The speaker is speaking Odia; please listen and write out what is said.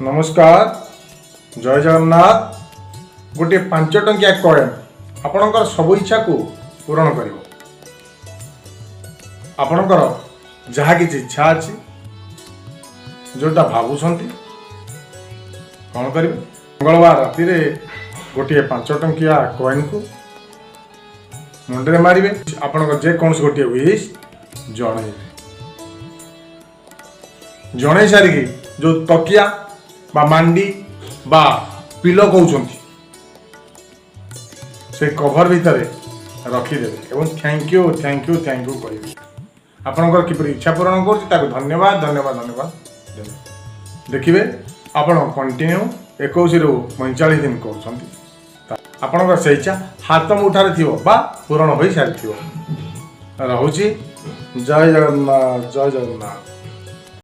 ନମସ୍କାର, ଜୟ ଜଗନ୍ନାଥ। ଗୋଟିଏ 5 ଟଙ୍କିଆ କଏନ୍ ଆପଣଙ୍କର ସବୁ ଇଚ୍ଛାକୁ ପୂରଣ କରିବ। ଆପଣଙ୍କର ଯାହା କିଛି ଇଚ୍ଛା ଅଛି, ଯେଉଁଟା ଭାବୁଛନ୍ତି, କ'ଣ କରିବେ? ମଙ୍ଗଳବାର ରାତିରେ ଗୋଟିଏ 5 ଟଙ୍କିଆ କଏନ୍କୁ ମୁଣ୍ଡରେ ମାରିବେ। ଆପଣଙ୍କ ଯେକୌଣସି ଗୋଟିଏ ୱିଶ୍ ଜଣେଇବେ। ଜଣେଇ ସାରିକି ଯେଉଁ ତକିଆ ବା ମାଣ୍ଡି ବା ପିଲୋ କହୁଛନ୍ତି, ସେ କଭର ଭିତରେ ରଖିଦେବେ ଏବଂ "Thank you, thank you, thank you" କହିବେ। ଆପଣଙ୍କର କିପରି ଇଚ୍ଛା ପୂରଣ କରୁଛି, ତାକୁ ଧନ୍ୟବାଦ, ଧନ୍ୟବାଦ, ଧନ୍ୟବାଦ ଦେବେ। ଦେଖିବେ, ଆପଣ କଣ୍ଟିନ୍ୟୁ 21ରୁ 45 ଦିନ କରୁଛନ୍ତି, ଆପଣଙ୍କର ସେ ଇଚ୍ଛା ହାତ ମୁଠାରେ ଥିବ ବା ପୂରଣ ହୋଇସାରିଥିବ। ରହୁଛି। ଜୟ ଜଗନ୍ନାଥ, ଜୟ ଜଗନ୍ନାଥ।